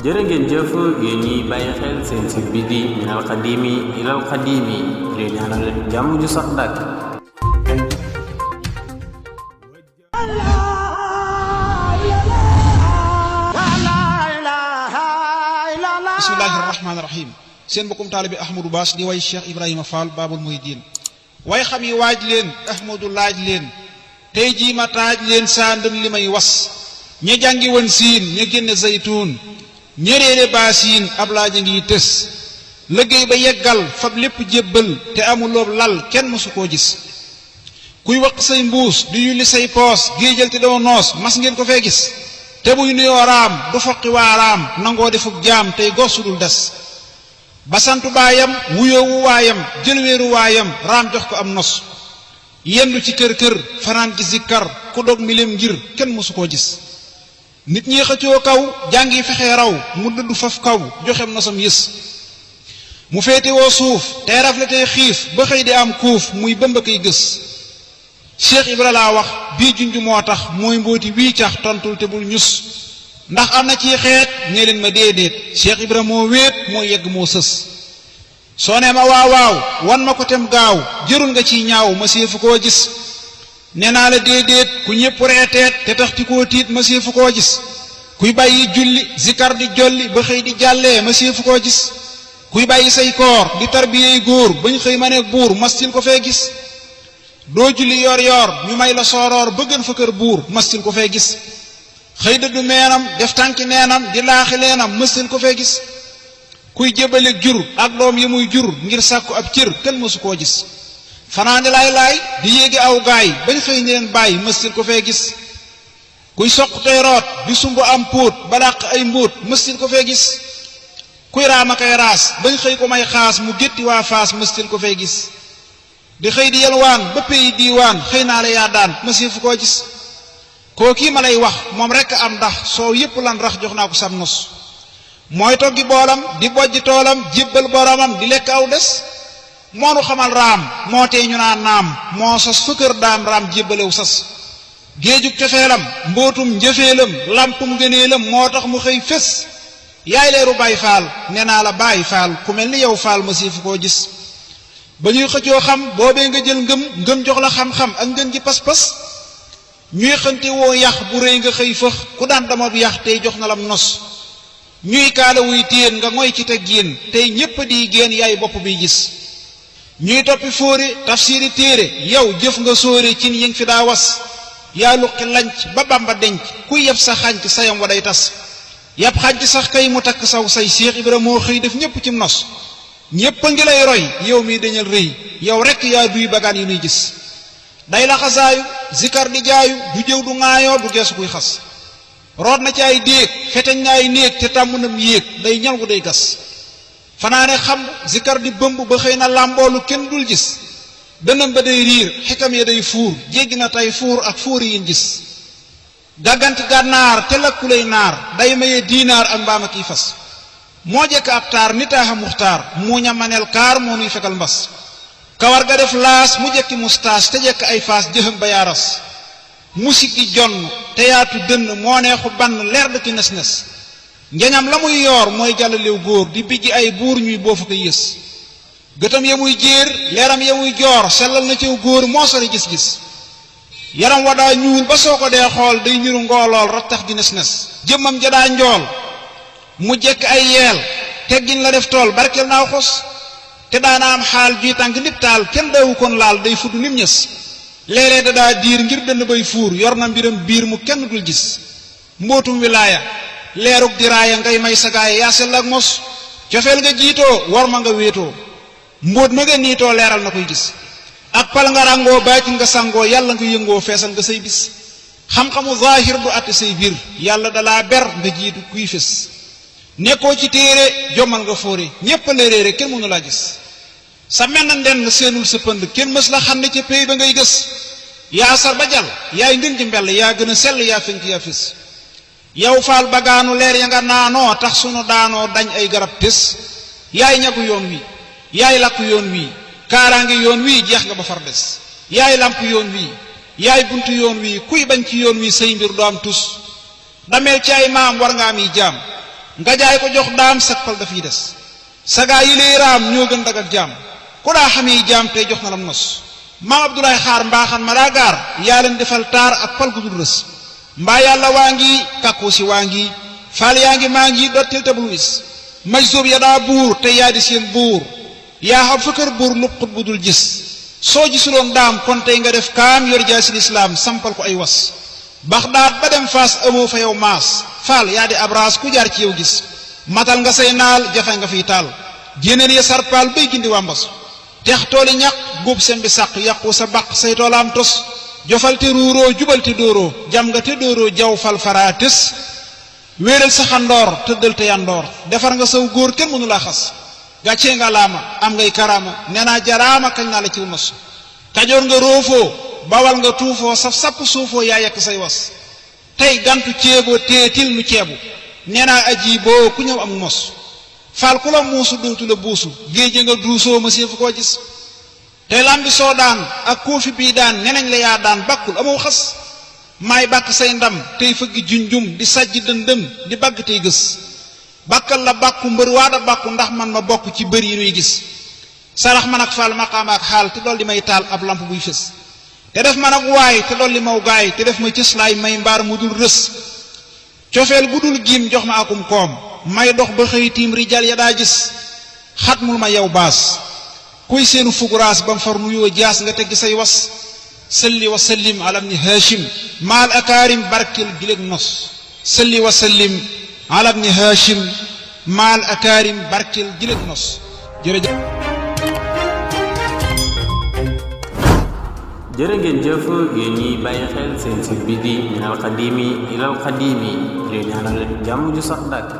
jërë ngeen jëf yéen ñiy bàyyi xel seen site bi di minal xadimi ilal xadimi leen ñaanal jàmm ju sax dàkk. bismillahi rahmaani rahim seen mbokkum taalibe Ahmadou Bass di way Cheikh Ibrahima Fall Babul Mouridine way xam yi waaj leen Ahmadou laaj leen tey jii ma taaj leen saa ndëm li may was ña jàngi woon siin ña génne zaytuun ñereere baasiin ab laaja ngi tës liggéey ba yeggal fab lépp jébbal te amuloob lal kenn mësu koo gis kuy waq say mbuus di yulli say poos géejal te doo noos mas ngeen ko fee gis te buy nuyoo raam du foqi waaraam nangoo defuk jaam tey gorsu dul des ba santu baayam wuyoowu waayam jël wéeru waayam raam jox ko am nos yendu ci kër kër fanaan gi zikkar ku dog milim ngir kenn mësu koo gis nit ñi xëccoo kaw jàngi fexe raw mu dëddu faf kaw joxem nosam yës mu féetewoo suuf tey rafle tey xiif ba xëy di am kuuf muy bëmba koy gës Cheikh Ibra laa wax bii junj moo tax mooy mbooti wii cax tontul te bul ñus ndax am na ci xeet ñe leen ma déedéet Cheikh Ibra moo wéet moo yegg moo sës soo nee ma waawaaw wan ma ko tem gaaw jërul nga ciy ñaaw ma séefu koo gis nee naa la déedéet ku ñépp reeteet te tax ti koo tiit ma séefu koo gis kuy bàyyi julli zikar di jolli ba xëy di jàllee ma séefu koo gis kuy bàyyi say koor di tarbiyey góor bañ xëy ma ne buur mastil ko fee gis doo julli yor yor ñu may la sooroor bëggën fa kër buur mastil ko fee gis xëy dëddu meenam def tànki neenam di laaxi leenam mastil ko fee gis kuy jébbaleeg jur ak doom yi muy jur ngir sàkku ab cër kenn mësu koo gis fanaani laay di yéegi aw gaay bañ xëy ni leen bàyyi mëstil ko fee gis kuy soq tey root di sumb am póot ba dàq ay mbóot mëstil ko fee gis kuy raama kay raas bañ xëy ko may xaas mu gétti waa faas mëstil ko fee gis di xëy di yelwaan ba peyi diiwaan xëy naa la yaa daan mëstil fu koo gis koo kii ma lay wax moom rekk am ndax soo yépp lan rax jox naa ko sam nos mooy toggi boolam di bojji toolam jébbal boromam di lekk aw des moonu xamal raam moo tee ñu naan naam moo sos fa kër daam raam jébbalew sas géejug cofeelam mbootum njëfeelam lampum gëneelam moo tax mu xëy fés yaay leeru Baay Faal nee naa la Baay Faal ku mel ni yow Faal ma siifu koo gis ba ñuy xëccoo xam boobee nga jël ngëm jox la xam-xam ak ngën ji pas-pas ñuy xënte woo yax bu rëy nga xëy fëx ku daan dama bu yax tey jox na lam nos ñuy kaala wuy téen nga ngoy ci teg géen tey ñépp di géen yaay bopp biy gis ñuy toppi fóori tafsiri téere yow jëf nga sóore cin yi nga fi daa was yaa luqi lanc ba Bamba denc kuy yeb sa xànc sayam wa day tas yab xànc sax kay mu takk saw say Cheikh Ibra moo xëy def ñépp ci nos ñépp a ngi lay roy yow mi dañal rëy yow rekk yaa duy bagaan yu nuy gis day la xasaayu zikar di jaayu du jëw du ŋaayoo du geesu kuy xas root na ci ay déeg feteñ na ay néeg te tàmm nam yéeg day ñal gu day gas fanaane xam zikar di bëmb ba xëy na làmboolu kenn dul gis dënam ba day riir xikam ya day fuur jéggi na tey fuur ak fuuri yin gis gàgganti gànnaar te lakkulay naar day maye diinaar ak mbaam ak i fas moo jekk ab taar ni taaxa muxtaar mu ñamaneel kaar moo nuy fekkal mbas kawar ga def laas mu jekki mustaas te jekk ay faas jëxëm ba yaaras musik gi jonn te yaatu dënn moo neexu bann leer da ci nes-nes njañam la muy yoor mooy jàllalew góor di bijji ay buur ñuy boofu ko yës gëtam ya muy jéer leeram ya muy joor sellal na ciw góor moo sori gis-gis yaram wa daa ñuul ba soo ko dee xool day niru ngoolool rattax di nes-nes jëmmam ja daa njool mu jekk ay yeel teggin la def tool barkeel naaw xos te daana am xaal juy tànk nib taal kenn daawu kon laal day fudd nim ñës léeg-léeg da daa diir ngir dënn bay fuur yor na mbiram biir mu kenn dul gis mbootum wilaaya leerug diraaya ngay may sagaaya yaa sell ak mos cofeel nga jiitoo war ma nga wéetoo mbóot ma nga niitoo leeral na koy gis ak pal nga ràngoo baatin nga sangoo yàlla nga yëngoo feesal nga say bis xam-xamu zaahir du àtte say biir yàlla dalaa ber nga jiitu kuy fés nekkoo ci téere jommal nga fóore ñépp la réere kenn mënu laa gis sa menn nden nga seenul sa pënd kenn mës la xam ne ca péy ba ngay gës yaa sar ba jàll yaay ngën ji mbell yaa gën a sell yaa fenk yaa fés yow Faal bagaanu leer ya nga naanoo tax sunu daanoo dañ ay garab tës yaay ñagu yoon wi yaay lakk yoon wi kaaraange yoon wi jeex nga ba far des yaay lamp yoon wi yaay buntu yoon wi kuy bañ ci yoon wi say mbir du am tus dameel ci ay maam war nga am yi jaam nga jaay ko jox daam sappal dafay des sagaa yi lay raam ñoo gën dag ak jaam ku daa xamee jaam tey jox na lam nos maam Abdoulaye Xaar mbaaxan ma daa gaar yaa leen defal taar ak pal gu dul rës mbaa yàlla waa ngi kàkkoo si waa ngi faal yaa ngi maa ngi dottil te bul wis maj soob ya daa buur te yaa di seen buur yaa xam fa kër buur lu xut bu dul gis soo gisuloon daam kon tey nga def kaam yor jaa si lislaam sampal ko ay was Baxdaad ba dem Faas amoo fa yow maas faal yaa di abraas ku jaar ci yow gis matal nga say naal jafe nga fiy taal jéneen ya sarpaal bay gindi wàmbas tex tooli ñaq góob sem bi sàq yàqu sa baq say toolaam tos jofal te ruuroo jubal te dóoroo jam nga te dóoroo jaw fal faraa tës wéeral sa xandoor tëddal te yandoor defar nga saw góor kenn mënu laa xas gàccee nga laama am ngay karaama nee naa jaraama kañ naa la ciw nos kajoor nga roofoo bawal nga tuufoo saf sapp suufoo yaa yekk say was tey gantu ceeboo teetil nu ceebu nee naa aji boo ku ñëw am mos faal ku la muusu dootu la buusu géeje nga duusoo ma séefu koo gis tey lambi soo daan ak koofi bii daan nenañ la yaa daan bakkul amoo xas maay bàkk say ndam tey fëggi junjum di sajj dëndëm di bagg tey gës bàkkal la bàkku mbër waada bàkku ndax man ma bokk ci bër yi nuy gis sarax man ak faal maqaama ak xaal te dool di may taal ab lamp buy fës te def man ak waay te dool li maw gaay te def ma cëslaay may mbaar mu dul rës cofeel gu dul giim jox ma akum koom may dox ba xëy tiim rijal ya daa gis xatmul ma yow baas kuy seenu fuguraas bam far nuyoo jaas nga teggi say was salli wa sallim ala ibni hashim maal akaarim barkel giléeg nos salli wa sallim ala ibni hashim maal akaarim barkel giléeg nos jërëjëf jërë ngeen jëf yéen ñiy bàyyi xel seen site bi di minal xadimi ilal xadimi leen ñaanal jàmm ju sax dàkk